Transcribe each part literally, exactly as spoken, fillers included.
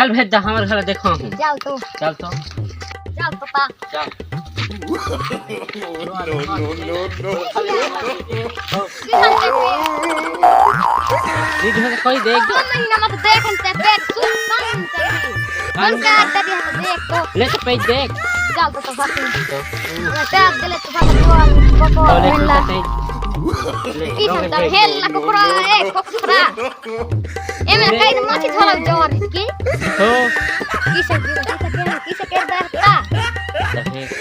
चल भेज दा, हमर घर देखा हूँ। चल तो। चल तो। चल पापा। चल। दीदी हो तो कोई देख दो। दो महीना मत देख, हम ते पेट सुन, सुन, सुन। मन का कर दिया तो देख तो। ले तो पेट देख। चल तो, तो बाकी। तो। मैं प्यार के लिए तो बाकी बोल, बोल, तो ले मिला। तो पेट। ले, की तो सब पेट। हेल ला कुकरा, ए, कुकरा। एमे कई माछी थोड़ा जोर की। हो। की सब की सब की सब की सब।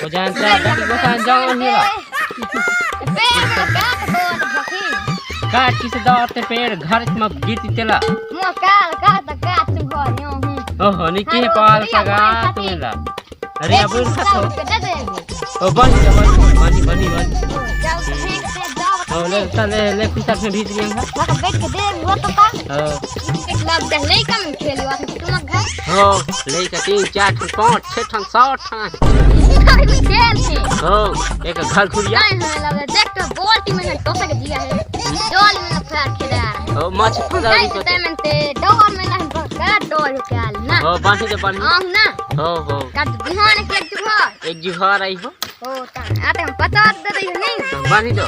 हो जानता है, गाड़ी को सान जाओ नहीं ला। पेड़ में काट दो, भकी। काट किसे दौड़ते पेड़, घर में गिरती तेला। मो काल, काल तक काट तुम घर यूं हूँ। ओहो, निकी है पाल सगा तुम्हें ला। अरे, अब उनका तो। ओ, बन, बन, बन, बन, बन। जाओ, ठीक से जाओ। ओ, ले, ले, ले, कुछ में भीज गया है। बैठ के दे, वो तो का। हाँ। एक लाख दे, ले कम खेलवा। हो, लइका तीन, चार ठन, पाँच, छह ठन, सात ठन। खेल थे। हो, एक घर खुलिया। नहीं, हमें लग रहा है, देख तो, बाल्टी में तो सक दिया है। डोल में फेर खेला। हो, मछ फंसा नहीं, तो। ते में ते, डोल में नहीं, का डोल हो क्या ना? हो, बांधी दे, बांधी। आम ना। हो, हो। का बिहान के जुहा। एक जुहा रही हो। ओ, ता, आते हम पचास दे दे नहीं। बांधी दो।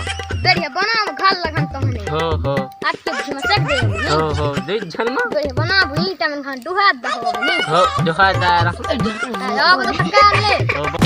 बढ़िया बना, घर लगन तो हने। हो, हो। आज के बीच में सेक दे नहीं। हो, हो। दे झलमा। बढ़िया बना, ईंटा में खान डुहा दे हो नहीं। हो, डुहा दे रहा। अब तो पका ले। हो, ब-